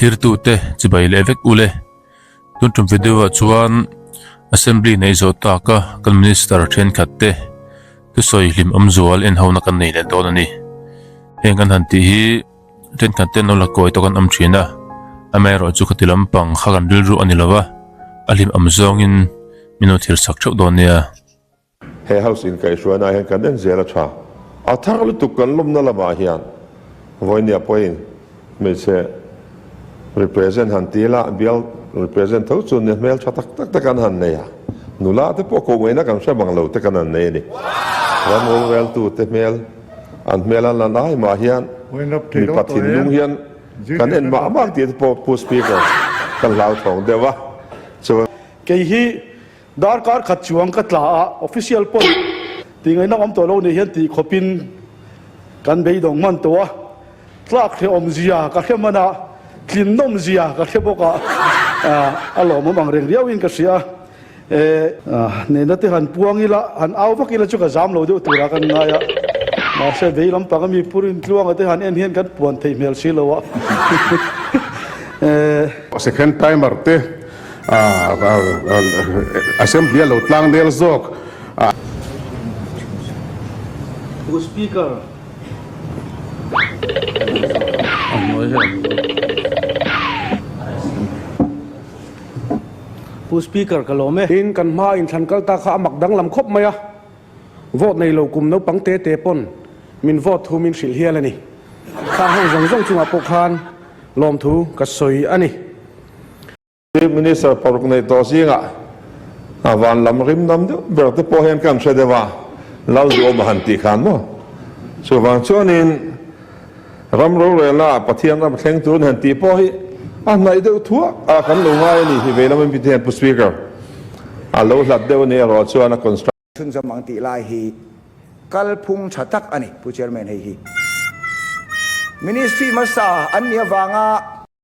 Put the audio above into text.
Thlirtute chibai leh vek ule. Tun tum video ah chuan Assembly neih zawh taka kan Minister thenkhat te thusawi hlim awm zual en hona kan nei leh dawn a ni. Heng kan han tih hi thenkhat ten lo la kawi tawk an awm thin a, amaherawh chu khati lampang kha kan rilru a ni lo va, a hlim awm zawngin min lo thil sak theuh dawn nia. He House inkaihhruaina ah hian kan en zel a tha. A thar lutuk kan lawmna lamah hian vawinia pawhin hmeichhe represent han ti ila bial represent tho chu ni hmel tha tak tak te kan han nei a, nula te pawh koh ngaihna kan hre bang lo te kan han nei a ni. Ram roreltu te hmel an hmel an lan ai mah hian mipa thinlung hian kan en mah mah tih te pawh Pu Speaker kan hlauthawng deuh a. Chuan. Kei hi Darkar khat chuang ka tla a, official pawn tih ngaihna awm tawh lo nih hian tih khawpin kan beidawng hman tawh a, tlak hrehawm zia ka hre hman a, tlinnawm zia ka hre bawk a, a lawmawm ang reng riauin ka hria a. Nena te han puang ila, han au vak ila chu ka zam lo deuh turah kan ngai a, mahse vei lampang ami Purin Tluanga te han en hian kan puan theih hmel si lo a. Second timer te Assembly a lo tlang nel zawk a. Pu Speaker. Pu Speaker ka lawm e. Tin, kan hma inthlan kal ta kha a mak danglam khawp mai a, vote nei lo kum naupang te te pawn min vote thu min hrilh hial a ni. Khang ho zawng zawng chungah pawh khan lawmthu ka sawi a ni. Chief Minister paruk nei tawh zingah a van lam rim nam deuh ber te pawh hian kan hre deuh a, Lal duhawm a han tih khan maw? Chuvang chuanin ram rorelna ah Pathian ram thleng tur han tih pawh hi a hnaih deuh thuak a kan lo ngai a ni hi vei lam MP te hian Pu Speaker a lo hlat deuh a ni erawh chuan a construction Chhunzawm ang tih lai hi kalphung tha tak a ni, Pu Chairman hei hi. Ministry hmasa an nih avanga.